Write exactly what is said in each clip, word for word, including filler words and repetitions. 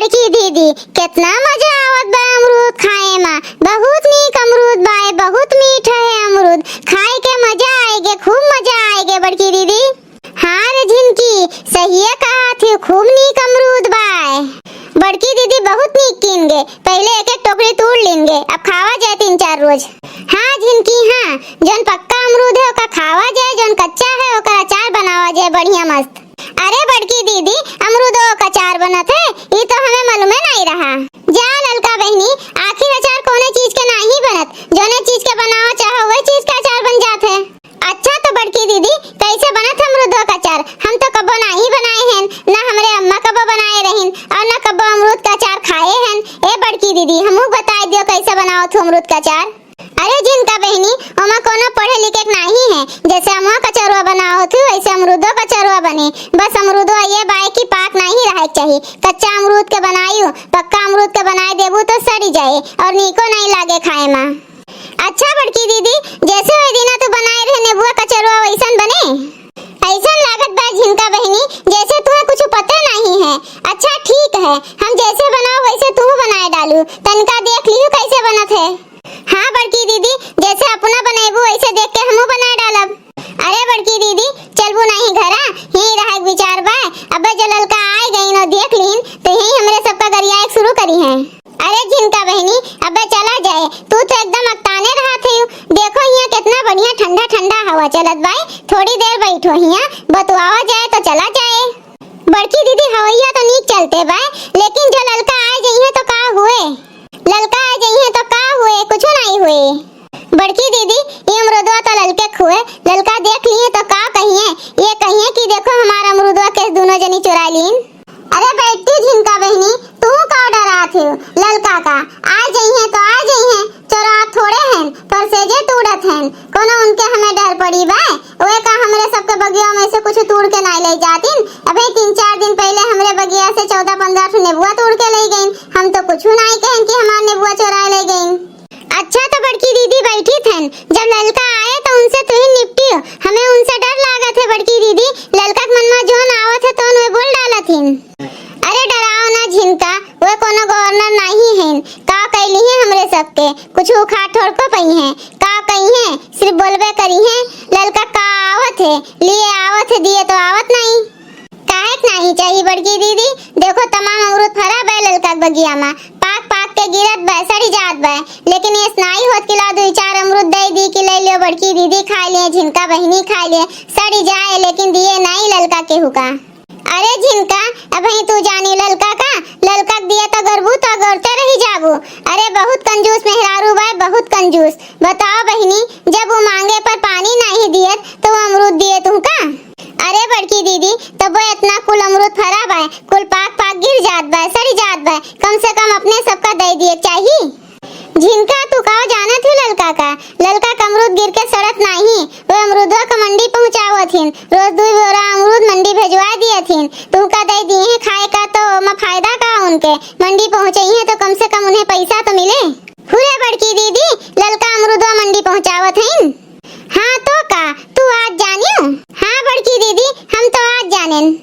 बड़की दीदी, केतना मजा आवत बा अमरूद खाए मा। बहुत नीक अमरूद बाए, बहुत मीठ है अमरूद। खाए के मजा आएगे, खूब मजा आएगे बड़की दीदी। हाँ रे झिनकी, सहिए कहत ही, खूब नीक अमरूद बाए। बड़की दीदी बहुत नीक कीन गे, पहिले एक एक टोकरी तूड़ लीन गे, अब खावा जाए तीन चार रोज। हाँ झिनकी हाँ, जौन पक्का अमरूद है ओका खावा जाए, जौन कच्चा है ओकर अचार बनावा जाए बढ़िया मस्त। अरे बड़की दीदी, अमरूदो का अचार बनत है, ई तो हमें मालूमे नाहीं रहा। जा ललका बहिनी, आखिर अचार कौने चीज के नाहीं बनत, जौने चीज के बनावा चाहो वही चीज के अचार बन जात है। अच्छा तो बड़की दीदी, कैसे बनत है अमरूदो का अचार? हम तो कब्बो नाहीं बनाए हैं, ना हमरे अम्मा कब्बो बनाए रहिन और ना कब्बो अमरूद का अचार खाए हैं। ए बड़की दीदी, हमहू बताए दियो कैसे बनावत हो अमरूद का अचार। अरे झिनका बहिनी, ओमा कोनो पढ़े लिखे के नाहीं है। जैसे अमवा का अचरवा बनावत हू, वैसे अमरूदो का अचरवा बने। बस अमरूदवा ये बाए कि पाक नाहीं रहे के चाही। कच्चा अमरूद के बनायू, पक्का अमरूद के बनाए देबू तो सड़ी जाए और नीको नाहीं लागे खाए मा। अच्छा बड़की दीदी, जैसे ओई दिना तू बनाए रहे नेबुआ का अचरवा, वैसन बने? ऐसन लागत बा झिनका बहिनी, जैसे तुहे कुछ पता नाहीं है। अच्छा ठीक है, हम जैसे बनाओ वैसे तू बनाए डालू, तनिका देख लिहू कैसे बनत है। हाँ बड़की दीदी, जैसे अपना बनेबू वैसे देख के हमहू बनाए डालब। अरे बड़की दीदी, चलबू नाहीं घरा, यहीं रहे के विचार बा। अबे जो ललका आए गईन और देख लीन तो यहीं हमरे सबका गरियाए शुरू करी हैं। अरे झिनका बहिनी, अबे चला जाए, तू तो एकदम अकताने रहत है। देखो हियाँ कितना बढ़िया ठंडा ठंडा हवा चलत बाए, थोड़ी देर बैठो हियाँ, बतुआवा जाए तो चला जाए। बड़की दीदी, हवैया तो नीक चलते बाए, लेकिन जो ललका आए जइहें तो का हुए? ललका आए जइहें तो का हुए? कुछो नाहीं हुए। बड़की दीदी, ये अमरूदवा तो ललके खुए, ललका देख लिए तो का कहिए? ये कहिए कि देखो हमारा अमरूदवा के दोनों जनी चुरा लीन। अरे बैठी झिनका बहिनी, तू का डरात हो? ललका का आए जइहें तो आए जइहें, चोरात थोड़े हैं, पर सेजे तूड़त हैं। कोनो उनके हमें डर पड़ी बा? ओए का हमरे सबके बगिया में से कुछ तूड़ के नाई ले जातिन? अबे तीन चार दिन पहिले हमरे बगिया से चौदह पन्द्रह ठो नेबुआ तूड़ के ले गईन। हम तो कुछ नाई कहेन कि हमार नेबुआ चोराए ले गईन। अच्छा तो बड़की दीदी बैठी थन, जब ललका आए तो उनसे तुहिन निपटियो। हमें उनसे डर लागत है बड़की दीदी, ललका के मन में जोन आवत है तोन वे बोल डालत हिन। अरे डराओ ना झिनका, वे कोनो गवर्नर नाहीं हैं, का कैली हैं हमरे सबके, कुछ उखाड़ थोड़को पई हैं, का कही हैं, सिर्फ बोलबे करी हैं, ललका का आवत है, लिए आवत है, दिए तो आवत नाहीं। काहे के नाहीं चाही बड़की दीदी, देखो तमाम अमरूद फरा बा ललका के बगिया में, पाक पाक के गिरत बा, सड़ी जात बा, लेकिन ये नाहीं होत कि ला दुई चार अमरूद दे दी कि ले लियो बड़की दीदी खाए लिए, झिनका बहिनी खाए लिए, सड़ी जाए, लेकिन दिए नाहीं ललका केहू का। अरे झिनका, अबहीं तू जानी ललका का? ललका के दिया तो गरबू तो गरते रही जाबू। अरे बहुत कंजूस मेहरारू बाय, बहुत कंजूस। बताओ बहिनी, जब वो मांगे पर पानी नाहीं दियत तो वो अमरूद दिए तुमका? अरे बड़की दीदी, तब वो इतना कुल अमरूद फरा बाय, कुल पाक पाक गिर जात बाय, सड़ी जात बाय, कम से कम अपने सबका दे दिए चाही। झिनका, तू का जानत ही ललका का? ललका का अमरूद गिर के सड़त नाहीं, वो अमरूदवा का मंडी पहुँचावत हिन। रोज दुई बोरा अमरूद मंडी भेजवा दियत हिन। तुमका दे दिए हैं खाए का, तो ओमा फायदा का उनके? मंडी पहुँचइहें तो कम से कम उन्हें पैसा तो मिले। हुरे बड़की दीदी, ललका अमरूदवा मंडी पहुँचावत हिन। हाँ तो का, तू आज जानियो? हाँ बड़की दीदी, हम तो आज जानेन।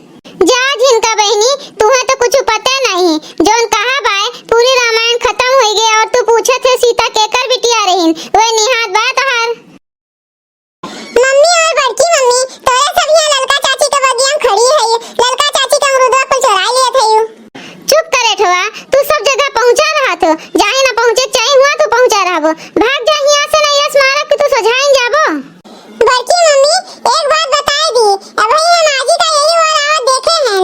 जा झिनका बहिनी, तुहे तो कुछ पता नहीं, जौन कहा बाय, पूरी रामायण खत्म होई गए और तू पूछत है सीता केकर बिटिया रहीन, वह निहात बा तोहार। मम्मी और बड़की मम्मी, तोरे सब यहाँ ललका चाची के बगिया में खड़ी है, ललका चाची के अमरूदवा कुल चोराई लियत है। चुप करे ठोआ, तू सब जगह पहुँचा रहा थो, जाहे ना पहुँचे चाहे हुआ तू पहुँचा रहबो। भाग जा हियाँ से, ना यस मारब कि तू सोझाइन जाबो। बड़की मम्मी, एक बात बताए दी, अबही हम आजी का यही ओर आवत देखे हैं।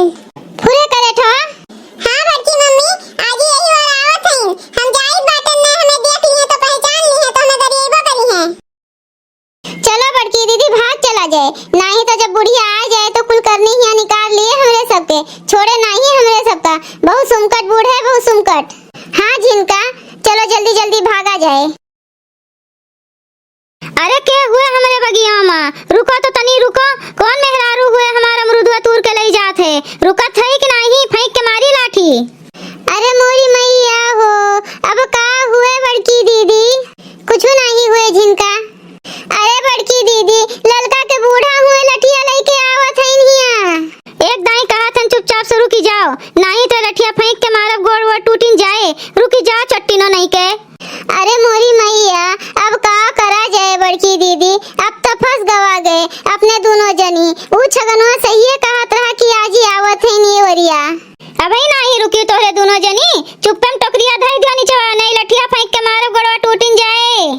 फुरे करे ठो। हाँ बड़की मम्मी, आजी यही ओर आवत हैं। हम जाइत बाटन न, हमें देख लिए तो पहचान लिए तो हमें गरिएबो करी हैं। चलो बड़की दीदी, भाग चला जाए, नाहीं तो जब बुढ़िया आ जाए तो कुल करनी हिया निकाल लिए हमरे सबके, छोड़े नाहीं हमरे सबका। बहुत सुमकट बूढ़ है, बहुत सुमकट। हाँ झिनका, चलो जल्दी जल्दी भागा जाए। अरे के हुए हमरे बगिया मा? रुको तो तनी रुको, कौन मेहरारू हुए हमार अमरूदवा तूर के लई जात है? रुकत है कि नाहीं, फेंक के मारी लाठी। अरे मोरी मैया हो, अब का हुए बड़की दीदी? कुछु नाहीं हुए झिनका। अरे बड़की दीदी, ललका के बूढ़ा हुए लठिया लइके आवत हइन हिया। एक दाई कहत हन चुपचाप से रुकी जाओ, नाहीं तो लठिया फेंक के मारब, गोड़ वोड़ टूटिन जाए। रुकी जा, चट्टिनो नहीं के। अरे मोरी मैया, अब का करा जाए बड़की दीदी, अब त फंस गवा गए अपने दुनो जनी। ऊ छगनवा सहिए कहत रहा कि आज ही आवत है नी ओरिया। अबही नाही रुकी तोहरे दुनो जनी, चुप्पे में टोकरिया धई दियो निचवा, नहीं लठिया फेंक के मारब, गोड़वा टूटिन जाए।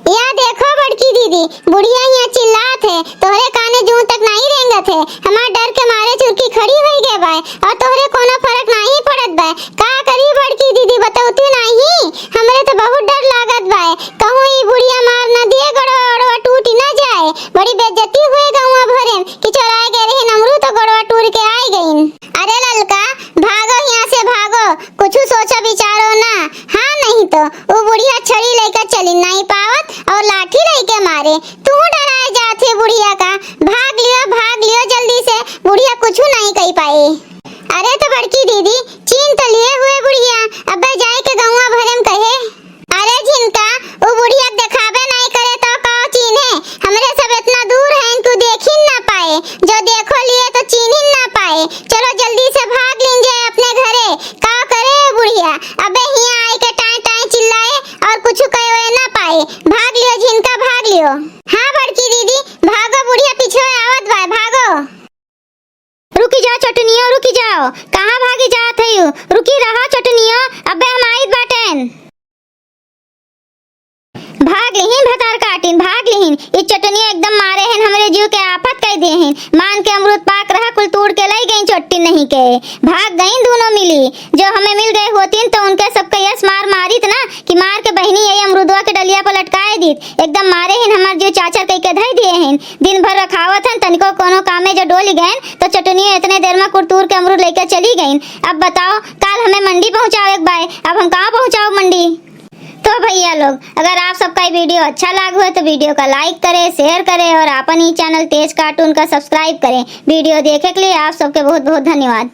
या देखो बड़की दीदी, बुढ़िया हियाँ चिल्लात है, तोहरे काने जूं तक नाही रेंगत है। हमार डर के मारे चुरकी खड़ी होई गए बाय, और तोहरे कोनो फरक नाही पड़त बाय। का करी बड़की दीदी, बतौती नाही, हमरे तो बहुत डर लागत बाय। कहूँ ई बुढ़िया मार न दिए, गोड़वा ओड़वा टूट न जाए। बड़ी बेइज्जती हुए गौवा भरे में कि चोराए गए रही नमरू तो गोड़वा टूर के आए गईन। अरे ललका, भागो हियाँ से भागो, कुछ सोचो विचारो ना। हाँ नहीं तो ऊ बुढ़िया छड़ी लेके चली नाही पावत और लाठी लेके मारे। तू डराए जात है बुढ़िया का। भाग लियो, भाग लियो जल्दी से, बुढ़िया कुछ नहीं कही पाए। अरे तो बड़की दीदी, चीन तो लिए हुए बुढ़िया, अबे जाए के गौवा भरे में कहे। अरे झिनका, ऊ बुढ़िया के देखाबे नहीं करे तो का चीन्हे? हमरे सब इतना दूर हैं कि देखिन ना पाए, जो देखो लिए तो चीन्हिन ना पाए। चलो जल्दी से भाग लीन जाए अपने घरे। का करे बुढ़िया, अबे हियाँ आए के टाएं टाएं चिल्लाए और कुछ कहे ना पाए। भाग लियो झिनका, भाग लियो। हाँ बड़की दीदी, भागो, बुढ़िया पीछे आवत बाय, भागो। रुकी जा चटनियो, रुकी जाओ, कहाँ भागी जात है यू? रुकी रहा चटनियो, अबे हम आइत बाटेन। भाग लिहिन भतार काटिन, भाग लिहिन। ई चटनियो एकदम मारे हन, हमरे जीव के आफत कई दिए हन। मान के अमरूद पाक रहा, कुल तूड़ के लई गईं चट्टी नहीं के। भाग गईं दूनो मिली। जो हमें मिल गए होतीन तो उनके सबके यस मार मारित ना कि मार के बहिनी यही अमरूदवा के डलिया पर लटकाए दीत। एकदम मारे हन, हमार जीव चाचर कई के धई दिए हन। दिन भर रखावत हन, तनिको कोनो कामे जो डोली गएन तो चटनियो इतने देर में कुरतूर के अमरूद लेके चली गईन। अब बताओ, काल हमें मंडी पहुँचावे के बाय, अब हम कहाँ पहुँचाओ मंडी? तो भैया लोग, अगर आप सबका ये वीडियो अच्छा लाग हुए तो वीडियो का like करें, share करें और आपन ई channel तेज cartoon का subscribe करें। वीडियो देखे के लिए आप सबके बहुत बहुत धन्यवाद।